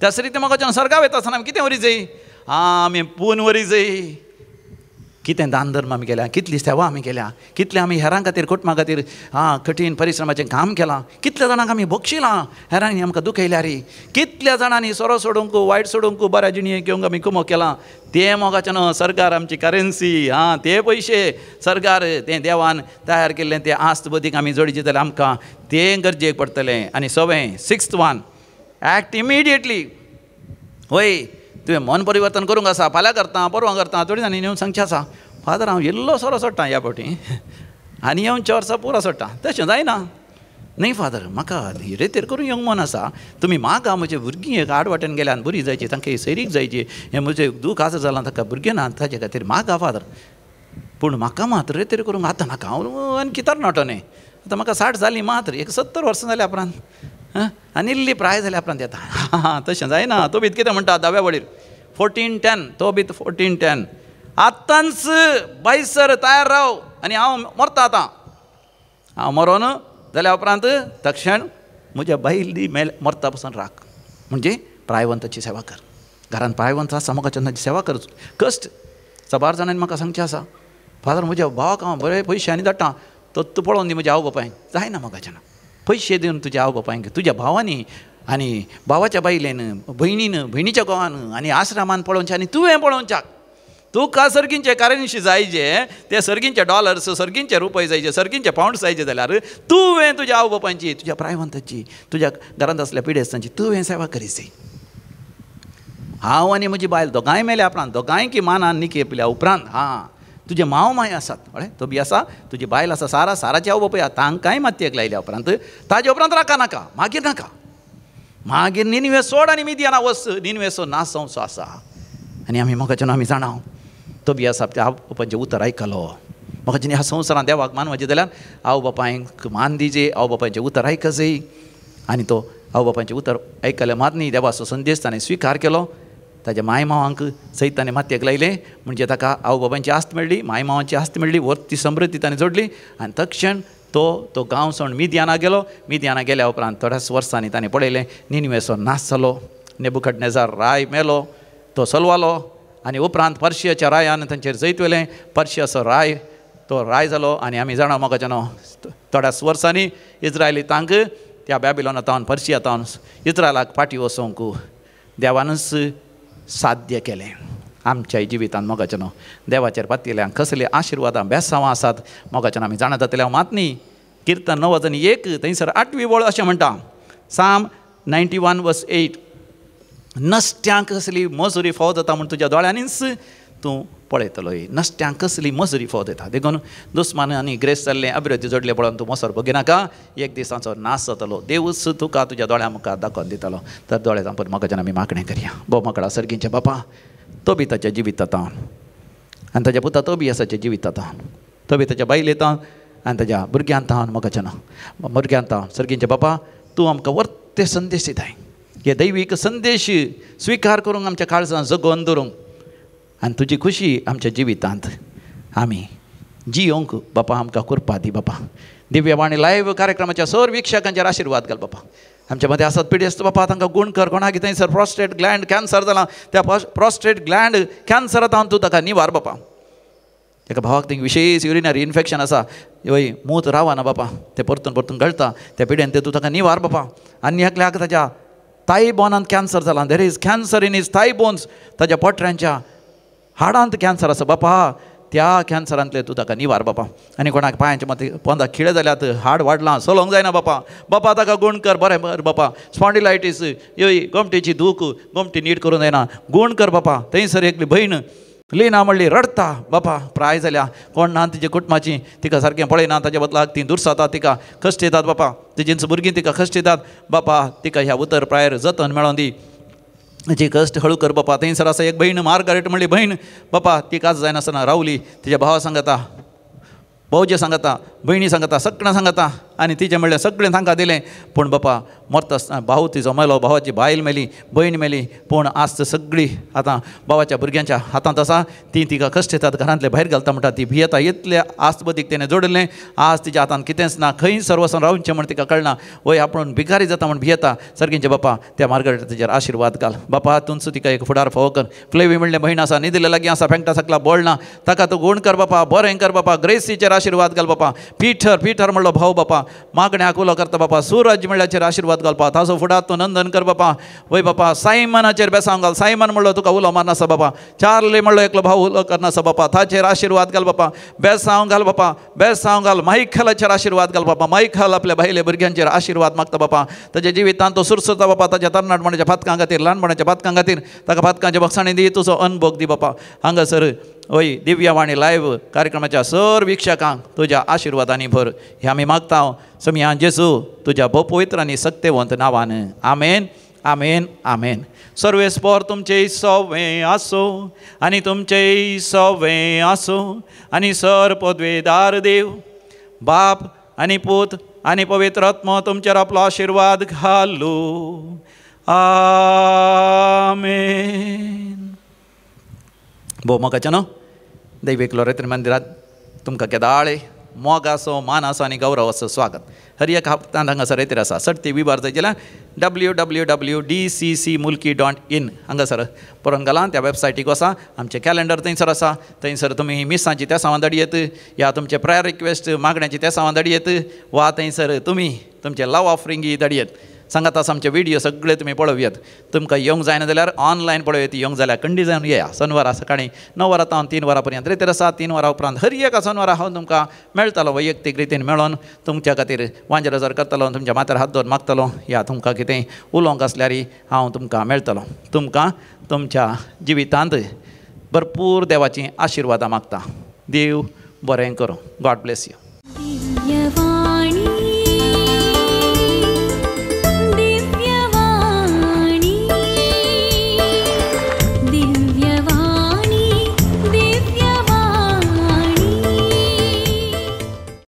त्याच रितीन म्हाका सर्गा वयता आसतना आमी कितें वरी जाय? आं, आमी पून वरी जाय. कितें दान धर्म आमी केल्या, कितली सेवा आमी केल्या, कितले आमी हेरां खातीर, कुटुंबा खातीर आं कठीण परिश्रमाचें काम केलां, कितल्या जाणांक आमी बक्षिलां, हेरांनी आमकां दुखयल्यार, कितल्या जाणांनी सोरो सोडूंक, वायट सोडूंक, बऱ्या जिणेक घेवंक आमी कुमक केलां. तें मोगाच्यान सरकार आमची करन्सी, आं ते पयशे सरकार तें देवान तयार केल्लें तें आस्त बदीक आमी जोडचे जाल्यार आमकां तें गरजेक पडटलें. आनी सवें, 6th one, act immediately. वय तुवें मन परिवर्तन करूंक आसा, फाल्यां करता, परवां करता. थोडी जाणांनी येवन सांगचें आसा, फादर हांव इल्लो सोरो सोडटा ह्या फावटी आनी येवन 4 वर्सां पुरो सोडटा. तशें जायना न्ही फादर, म्हाका रेतेर करूंक येवंक मन आसा, तुमी म्हाका म्हजे भुरगीं एक आड वाटेन गेल्यान बरी जायची, तांकां सैरीक जायची, हें म्हजें दूख आसा जालां, ताका भुरगें ना, ताजे खातीर म्हाका फादर, पूण म्हाका मात्र रेतेर करूंक आतां नाका, हांव आणखी तरणाटो न्ही, आतां म्हाका 60 जालीं मात्र, एक 70 वर्सां जाल्या उपरांत आनी इल्ली प्राय जाल्या उपरांत येता. हां, तशें जायना. तोबीत कितें म्हणटा 10व्या वळीर 14:10, तोबीत 14:10, आतांच बायसर तयार राव आनी हांव मरता आतां, हांव मरोन जाल्या उपरांत तक्षण म्हज्या बायल मेल मरता पसून राख. म्हणजे प्रायवंताची सेवा कर, घरान प्रायवंत आसा म्हाका चंदाची सेवा कर. कश्ट साबार जाणांनी म्हाका सांगचें आसा, फादर म्हज्या भावाक हांव बरे पयशे आनी धाडटा, तो तूं पळोवन दी म्हज्या आवय बापायक. जायना म्हाका पयशे दिवन तुज्या आवय बापायक, तुज्या भावांनी आनी भावाच्या बायलेन, भयणीन, भयणीच्या घोवान आनी आश्रमान पळोवचें आनी तुवें पळोवच्याक. तुका सर्गींचे करन्सी जायचे, ते सर्गींचे डॉलर्स, सर्गींचे रुपये जायचे, सर्गींचे पावंड्स जायचे जाल्यार तुवें तुज्या आवय बापायची, तुज्या प्रायवंताची, तुज्या घरांत आसल्या पिडेस्तांची तुवें सेवा करीची. हांव आनी म्हजी बायल दोगांय मेल्या उपरांत, दोगांय की मानान निकेपल्या उपरांत, हां तुजे माव माय आसात, कळ्ळें, तो बी आसा, तुजी बायल आसा सारा, साराची आवय बापूय तांकांय मातयेक लायल्या उपरांत ताजे उपरांत राका नाका, मागीर नाका, मागीर निनवे सोड आनी मिदियाना वच, निनवेचो नाश जावचो आसा. आनी आमी मोगाच्यान आमी जाणा तो बी आसा त्या बापायचें उतर आयकलो. मोगाच्यान ह्या संवसारांत देवाक मानवाचें जाल्यार आवय बापायक मान दिजे, आवय बापायचें उतर आयकजय. आनी तो आवय बापायचें उतर आयकलें मात न्ही, देवाचो संदेश ताणें स्विकार केलो. ताज्या माय मावांक सयत ताणें मातयेक लायलें, म्हणजे ताका आवय बापायची आस्त मेळ्ळी, माय मावांची आस्त मेळ्ळी, वर्ती समृद्धी ताणें जोडली. आनी तक्षण तो तो गांव सोडून मिदियाना गेलो. मिदियाना गेल्या उपरांत थोड्याच वर्सांनी ताणें पळयलें निनवेचो नाश जालो, नेबुकदनेजार राय मेलो, तो सलवालो. आनी उपरांत पर्शियाच्या रायान तांचेर जैत व्हेलें. पर्शियाचो राय तो राय जालो. आनी आमी जाणा मोगाच्यान थोड्याच वर्सांनी इज्रायली तांक त्या बॅबिलोना तावन पर्शिया तावन इज्रायलाक फाटीं वचोंक देवानूच साध्य केलें. आमच्या जिवितान मोगाच्यान देवाचेर पातयेल्या कसले आशिर्वादां बेसांवां आसात मोगाच्यान आमी जाणा जातले. हांव मात न्ही, किर्तन 91 थंयसर 8वी वळ अशें म्हणटा, साम 91 verse 8, नश्ट्यांक कसली मजुरी फावो जाता म्हूण तुज्या दोळ्यांनीच तूं पळयतलो. नश्ट्यांक कसली मजुरी फावो जाता, देखून दुस्मान आनी ग्रेस जाल्लें अभिवृद्धी जोडलें पळोवन तूं मोसर भोगिनाका, एक दीस तांचो नाश जातलो, देवूच तुका तुज्या दोळ्यां मुखार दाखोवन दितलो. तर दोळे धांपून मोगाच्यान आमी मागणें करया. भोव मोकळा सर्गींच्या बापा, तो बी ताच्या जिवितांत आनी ताच्या पुता तो बी आसाच्या जिवितांत, तो बी ताच्या बायलेंत आनी ताच्या भुरग्यांत मोगाच्यान भुरग्यांत सर्गींच्या बापा तूं आमकां वर्ते संदेश दिताय. हे दैवीक संदेश स्विकार करूंक आमच्या काळजान जगोवन दवरूंक आनी तुजी खुशी आमच्या जिवितांत आमी जियोंक बापा आमकां कृपा दी बापा. दिव्यवाणी लायव्ह कार्यक्रमाच्या सर वीक्षकांचेर आशिर्वाद घाल बापा. आमच्या मदें आसात पिडेस्त बापा, तांकां गूण कर. कोणाक थंयसर प्रोस्टेट ग्लँड कॅन्सर जाला, त्या प्रोस्टेट ग्लँड कॅन्सरांत तूं ताका निवार बापा. एका भावाक थिंग विशेष युरिनरी इन्फेक्शन आसा, वय मूत रावना बापा, तें परतून परतून गळटा, त्या पिडेन तें तूं ताका निवार बापा. आनी एकल्याक ताच्या थाय बोनांत कॅन्सर जाला, there is cancer in his thigh bones, ताच्या पोटऱ्यांच्या हाडांत कॅन्सर आसा बापा, त्या कॅन्सरांतले तूं ताका निवार बापा. आनी कोणाक पांयांच्या मदें पोंदा खिळे जाल्यात, हाड वाडलां, चलोवंक जायना बापा, बापा ताका गूण कर बरें बरें बापा. स्पॉन्डिलायटीस येय गोमटेची दूख, गोमटी नीट करूंक जायना, गूण कर बापा. थंयसर एकली भयण लिना म्हणली रडटा बापा, प्राय जाल्या, कोण ना तिच्या कुटुंबाची, तिका सारकें पळयना, ताच्या बदलाक ती दुर्सातात, तिका कश्ट येतात बापा, तिजींच भुरगीं तिका कश्ट येतात बापा, तिका ह्या उतर प्रायर जतन मेळोन दी, जी कश्ट हळू कर बापा. थंयसर आसा एक भयण मार्गारेट म्हणली भयण बापा, ती काज जायनासतना रावली, तिच्या भावा सांगता, भावजे सांगता, भयणी सांगता, सगळ्यां सांगता, आनी तिचें म्हणलें सगळें तांकां दिलें, पूण बापा मरता आसतना भाव तिचो मेलो, भावाची बायल मेली, भयण मेली, पूण आज सगळी आतां भावाच्या भुरग्यांच्या हातांत आसा, ती तिका कश्ट येतात, घरांतले भायर घालता म्हणटा, ती भियेता. इतले आस्तबदीक तेणें जोडलें, आज तिच्या हातांत कितेंच ना, खंय सर्वस्व रावचें म्हण तिका कळना, वय आपूण भिकारी जाता म्हण भियेता. सर्गींचे बापा त्या मार्गरेट तिचेर आशिर्वाद घाल बापा, तुमचो तिका एक फुडार फावो कर. फ्लेवी म्हणलें भयण आसा, निदिल्ले लागीं आसा, पेंटा सकला बोळ ना, ताका तूं गूण कर बापा, बरें कर बापा, ग्रेसीचेर आशिर्वाद घाल बापा. पीटर पीटर म्हणलो भाव बापा, मागण्याक उलो करता बापा, सूरज म्हणल्याचेर आशिर्वाद घालपा, ताजो फुडार तूं नंदन कर बापा. वय बापा सायमनाचेर बेसांव घाल, सायमन म्हणलो तुका उलो मारनासा बापा, चार्ली म्हणलो एकलो भाव उलो करनासा बापा, ताचेर आशिर्वाद घाल बापा, बेसांव घाल बापा, बेसांव घाल. मायखलाचेर आशिर्वाद घाल बापा, मायखल आपल्या भायले भुरग्यांचेर आशिर्वाद मागता बापा, ताच्या जिवितांत तो सुरसुरता बापा, ताच्या तरणाटपणाच्या पातकां खातीर, ल्हानपणाच्या पातकां खातीर ताका पातकांच्या बक्षाणी दी, तुजो अनभोग दी बापा. हांगासर वय दिव्यवाणी लायव्ह कार्यक्रमाच्या सर वीक्षकांक तुज्या आशिर्वादांनी भर, हें आमी मागता समिया जेजू तुज्या भोव पवित्र आनी सक्तेवंत नांवान, आमेन आमेन आमेन. सर्वेस्पर तुमचें सवें आसो आनी तुमचें सवें आसो आनी सर पदवेदार देव बाप आनी पूत आनी पवित्र आत्मो तुमचेर आपलो आशिर्वाद घालू, आमेन. भोव मोगाचें न्हू दैवीक लोरेत्री मंदिरांत तुमकां केदाळे मोगाचो, मानाचो आनी गौरवाचो स्वागत. हर एक हप्तांत हांगासर येतर आसा. सडती विभार जाय जाल्यार www.dccmulki.in हांगासर बरोवन घाला, त्या वेबसायटीक वसा, आमचें कॅलेंडर थंयसर आसा, थंयसर तुमी मिसांची त्या सामान धाडयेत, या तुमचे प्रेयर रिक्वेस्ट मागण्याची त्या सामान धाडयेत, वा थंयसर तुमी तुमचे लव ऑफरिंगी धाडयेत. सांगात आसा आमचे व्हिडियो सगळे तुमी पळोवयात. तुमकां येवंक जायना जाल्यार ऑनलायन पळोवया. येवंक जाल्यार खंडी जावन येया. सोनवारा सकाळीं 9 वरां तावन 3 वरां पर्यंत रेतेर आसा. 3 वरां उपरांत हर एका सोनवारा हांव तुमकां मेळटलो, वैयक्तीक रितीन मेळोन तुमच्या खातीर वांजेर करतलो, तुमच्या माथ्यार हात दवर मागतलो. या तुमकां कितें उलोवंक आसल्यार हांव तुमकां मेळटलो. तुमकां तुमच्या जिवितांत भरपूर देवाचीं आशिर्वादां मागता. देव बरें करूं. God bless you.